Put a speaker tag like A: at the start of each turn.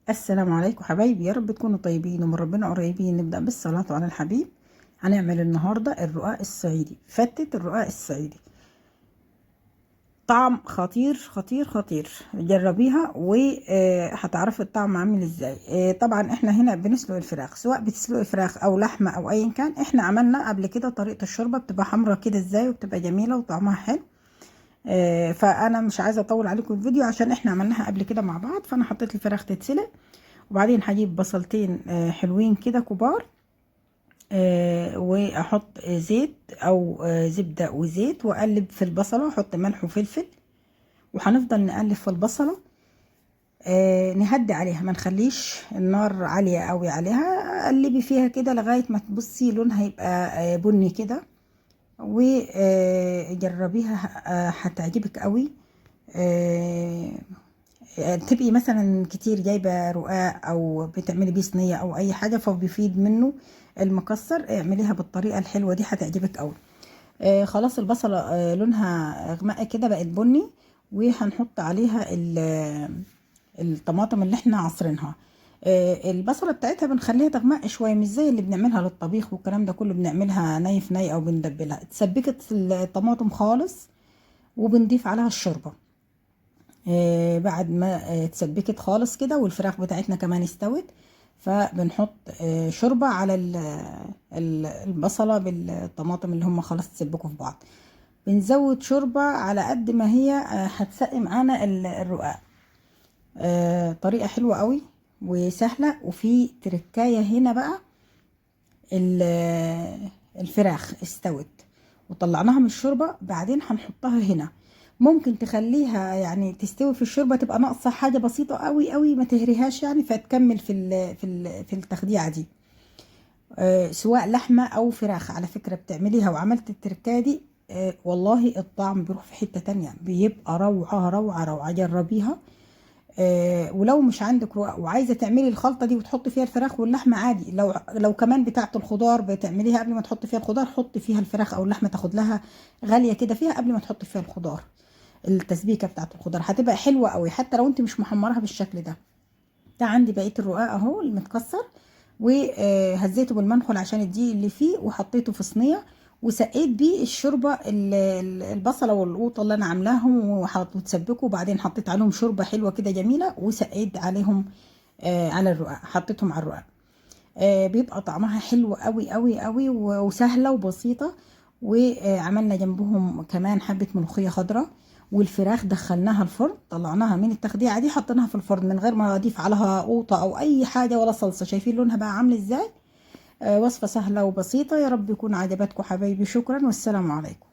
A: السلام عليكم حبايبي، يا رب تكونوا طيبين ومن ربنا قريبين. نبدأ بالصلاة على الحبيب. هنعمل النهاردة الرقاق الصعيدي، فتة الرقاق الصعيدي، طعم خطير خطير خطير. جربيها وهتعرفي الطعم عامل ازاي. طبعا احنا هنا بنسلق الفراخ، سواء بتسلقي فراخ او لحمة او ايا كان. احنا عملنا قبل كده طريقة الشوربة، بتبقى حمرا كده ازاي وبتبقى جميلة وطعمها حلو. فانا مش عايزة اطول عليكم الفيديو عشان احنا عملناها قبل كده مع بعض. فانا حطيت الفراخ تتسلق، وبعدين هجيب بصلتين حلوين كده كبار، واحط زيت او زبدة وزيت، واقلب في البصلة، واحط ملح وفلفل، وهنفضل نقلب في البصلة، نهدي عليها، ما نخليش النار عالية قوي عليها. قلبي فيها كده لغاية ما تبصي لونها يبقى بني كده، وجربيها هتعجبك قوي. تبقي مثلا كتير جايبة رقاق او بتعملي بيه صينية او اي حاجة، فبيفيد منه المكسر. اعمليها بالطريقة الحلوة دي هتعجبك قوي. خلاص البصلة لونها غمقة كده بقت بني، وهنحط عليها الطماطم اللي احنا عصرينها. البصلة بتاعتها بنخليها تغمق شوية، مش زي اللي بنعملها للطبيخ والكلام ده كله، بنعملها ني في ني او بندبلها. اتسبكت الطماطم خالص، وبنضيف عليها الشوربة. بعد ما اتسبكت خالص كده، والفراخ بتاعتنا كمان استوت، فبنحط شوربة على البصلة بالطماطم اللي هم خلاص اتسبكوا في بعض. بنزود شوربة على قد ما هي هتسقي معانا الرقاق. طريقة حلوة قوي وسهلة. وفي تركاية هنا بقى، الفراخ استوت وطلعناها من الشوربة، بعدين هنحطها هنا. ممكن تخليها تستوي في الشوربة، تبقى ناقصة حاجة بسيطة قوي قوي، ما تهريهاش فتكمل في التخديعة دي. سواء لحمة أو فراخ على فكرة بتعمليها. وعملت التركاية دي، والله الطعم بيروح في حتة تانية، بيبقى روعة روعة روعة. جربيها. ولو مش عندك رقاق وعايزة تعملي الخلطة دي وتحطي فيها الفراخ واللحمة عادي، لو كمان بتاعة الخضار بتعمليها قبل ما تحطي فيها الخضار، حطي فيها الفراخ أو اللحمة، تاخد لها غالية كده فيها قبل ما تحطي فيها الخضار. التسبيكة بتاعة الخضار هتبقى حلوة قوي حتى لو انت مش محمرها بالشكل ده. ده عندي بقية الرقاق اهو المتكسر، وهزيته بالمنخل عشان الدقيق اللي فيه، وحطيته في صينية، وسقيت بيه الشوربة البصلة والقوطة اللي أنا عاملاهم وتسبكوا، وبعدين حطيت عليهم شوربة حلوة كده جميلة، وسقيت عليهم، على الرقاق، حطيتهم على الرقاق. بيبقى طعمها حلو قوي قوي قوي، وسهلة وبسيطة. وعملنا جنبهم كمان حبة ملوخية خضراء، والفراخ دخلناها الفرن، طلعناها من التخديعة دي حطيناها في الفرن من غير ما اضيف عليها قوطة او اي حاجة ولا صلصة. شايفين لونها بقى عامل ازاي؟ وصفة سهلة وبسيطة، يا رب يكون عجبتكم حبايبي. شكرا والسلام عليكم.